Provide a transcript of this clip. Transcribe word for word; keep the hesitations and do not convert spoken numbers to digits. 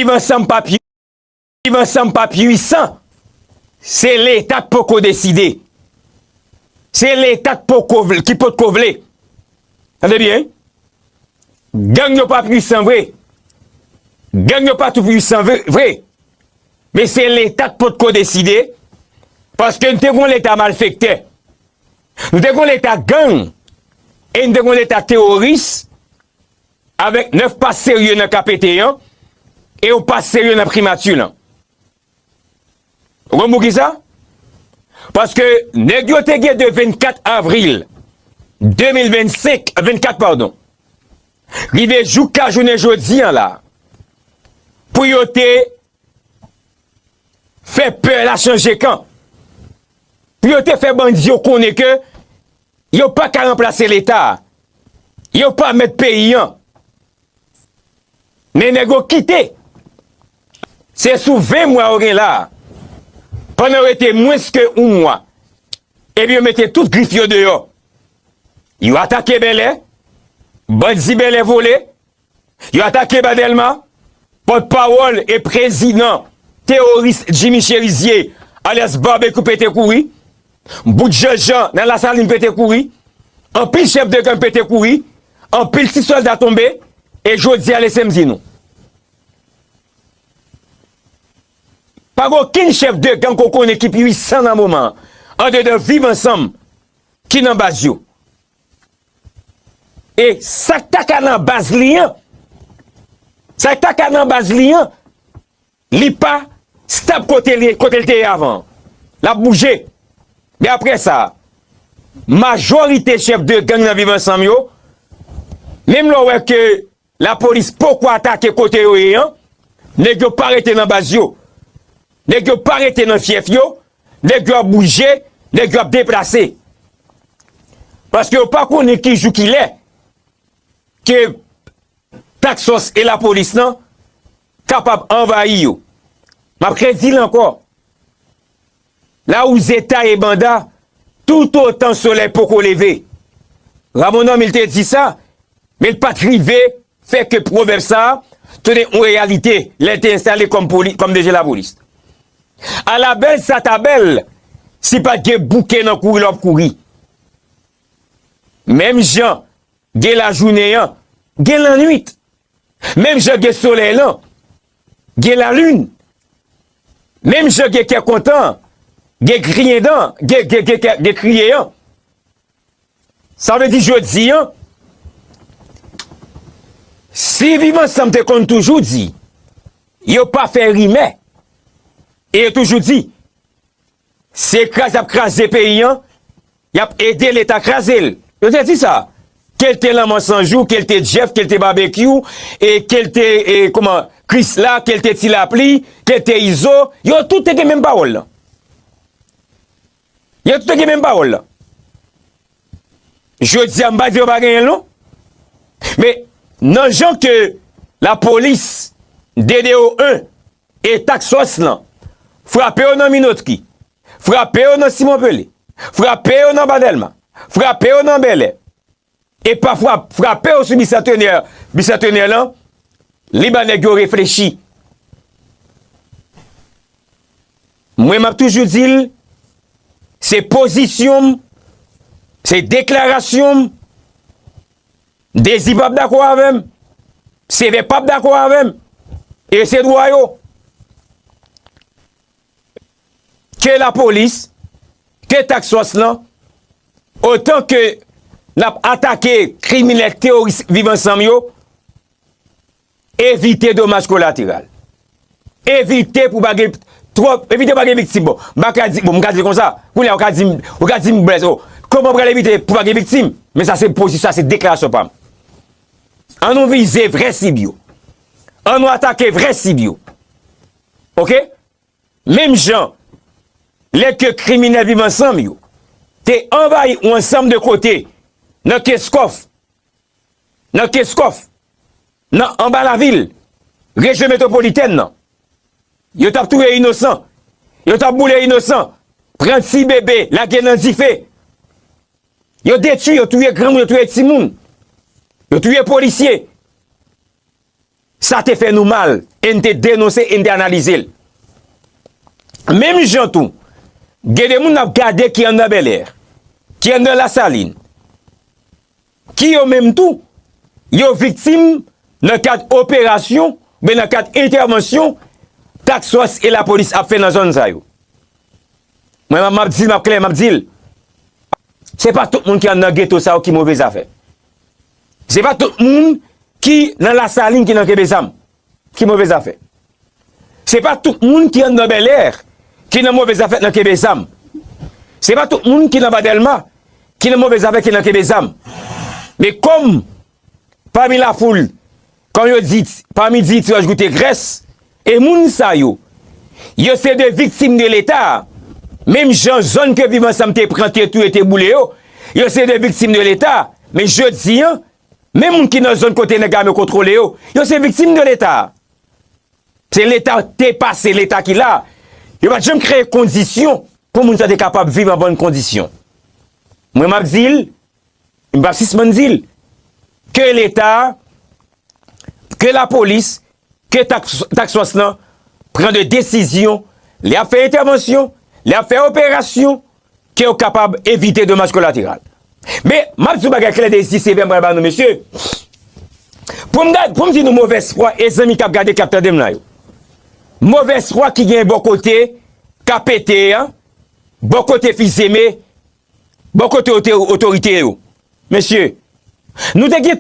Viv ansanm pa pwi-, viv ansanm pa pwisan. Se Leta k poko deside. Se Leta k poko vle, ki potko vle. Tande byen, wi. Gang yo pa pwisan vre. Gang yo pa tou pwisan vre, vre. Men se Leta k potko deside. Paske nou te gon Leta malfektè. Nou te gon Leta gang. E nou te gon Leta teworis. Avèk nèf pa serye nan K P T an, e yon pa serye nan primati lan. Ou konn poukisa? Paske nèg yo te gen de vennkat avril de mil vennsenk, vennkat, padon, rive jouka jounen jodi an la, pou yo te fè pè la chanje kan, pou yo te fè bandi yo konnen ke yo pa ka ranplase Leta, yo pa mèt peyi an. Men nèg yo kite. Se sou ven mwa yo gen la. Pandan yo rete mwens ke yon mwa, epi yo mete tout grif yo deyò. Yo atake Bèlè, bandi Bèlè vole, yo atake Ba Dèlma, pòtpawòl e prezidan teworis Jimmy Chérizier, alyas Babekyou, pete kouri, bout Janjan nan Lasalin pete kouri, anpil chèf de gang pete kouri, anpil ti sòlda tonbe, e jodi a lese m di nou, pa gen okenn chèf de gang ke w konnen ki pwisan nan moman an, andedan Viv Ansanm, ki nan baz yo. E sa k ta ka nan baz li an, sa k ta ka nan baz li an, li pa stab kote li, kote l te ye avan an. L ap bouje. Men apre sa, majorite chèf de gang nan Viv Ansanm yo, menm lè w wè ke lapolis poko atake kote yo ye an, nèg yo pa rete nan baz yo. Nèg yo pa rete nan fyèf yo, nèg yo ap bouje, nèg yo ap deplase. Paske yo pa konnen ki jou ki lè ke Task Force e lapolis lan kapab anvayi yo. M ap redi l ankò. La où Zeta et Banda, tout autant solèy poko leve. Ramon Normil te di sa, men l pa t rive fè ke pwovèb sa a tounen yon reyalite lè l te enstale kòm poli-, kòm D G lapolis. Ala bèl sa ta bèl si pa t gen bouke nan kouri lè w ap kouri. Menm jan gen lajounen an, gen lannwit. Menm jan gen solèy lan, gen lalin. Menm jan gen kè kontan, gen griyen dan, gen, gen, gen, gen, gen kriye an. Sa vle di jodi an, si Viv Ansanm te konn toujou di, yo pa fè rimè, e yo toujou di, se kraze y ap kraze peyi an, y ap ede Leta kraze l. Yo te di sa. Ke l te Lanmò San Jou, ke l te Jeff, ke l te Babekyou, e ke l te, e, kòman, Krisla, ke l te Ti Lapli, ke l te Izo, yo tout te gen menm pawòl lan. Yo tout te gen menm pawòl lan. Jodi a, m pa di yo pa genyen l non. Men, nan jan ke lapolis, D D O en, e Task Force lan, frape yo nan Minotri, frape yo nan Simon Pelé, frape yo nan Ba Dèlma, frape yo nan Bèlè, e pa fra-, frape yo sou Bisantenè, Bisantenè lan, li ban nèg yo reflechi. Mwen, m ap toujou di l, se pozisyon m, se deklarasyon m, Dezi p ap dakò avè m, Sevè p ap dakò avè m, e se dwa yo. Ke lapolis, ke Task Force lan, otan ke n ap atake kriminèl teworis Viv Ansanm yo, evite domaj kolateral. Evite pou pa gen twòp, evite pa gen viktim. Bon, m pa ka di, bon, m ka di l konsa. Kounye a, ou ka di m, ou ka di m, Blaise, oh, kòman w pral evite pou pa gen viktim? Men sa se pozisyon, sa se deklarasyon pa m. An nou vize vrè sib yo. An nou atake vrè sib yo. Oke? Menm jan, lè ke kriminèl Viv Ansanm yo te anvayi yon ansanm de kote nan Kenskòf, nan Kenskòf, nan anba lavil, rejyon metwopolitèn nan. Yo t ap touye inosan. Yo t ap boule inosan. Pran ti bebe, lage nan dife. Yo detwi, yo touye granmoun, yo touye timoun. Yo touye polisye. sa te fè nou mal, e n te denonse, e n te analize l. Menm jan tou, gen de moun n ap gade ki anndan Bèlè, ki anndan Lasalin, ki yo menm tou, yo viktim nan kad operasyon, oubyen nan kad entèvansyon Task Force e lapolis ap fè nan zòn sa yo. Mwen, m ap di l, m ap klè, m ap di l. Se pa tout moun ki anndan geto sa yo ki move zafè. Se pa tout moun ki nan Lasalin ki nan kenbe zam ki move zafè. Se pa tout moun ki anndan Bèlè ki nan move zafè nan kenbe zam. Se pa tout moun ki nan Ba Dèlma ki nan move zafè ki nan kenbe zam. Men kòm pami lafoul, kòm yo di, pami di tiraj goute grès, e moun sa yo, yo se de viktim de Leta. Menm jan zòn ke Viv Ansanm te pran, te touye, te boule yo, yo se de viktim de Leta. Men jodi an, menm moun ki nan zòn kote nèg ame kontwole yo, yo se viktim de Leta. Se Leta te pase, Leta ki la. Yo pa t janm kreye kondisyon pou moun sa te kapab viv an bòn kondisyon. Mwen, m ap di l, m p ap sispann di l, ke Leta, ke lapolis, ke Task, Task Force lan pran de desizyon, lè y ap fè entèvansyon, lè y ap fè operasyon, ke yo kapab evite domaj kolateral. Men, m ap di yon bagay klè, de zye sevè, m pral ba nou, mesye. Pou m gad, pou m di nou movèz fwa, e zanmi k ap gade, k ap tande m la yo. Movèz fwa ki gen bò kote K P T an, bò kote Fizeme, bò kote ote-, otorite yo. Mesye, nou te gen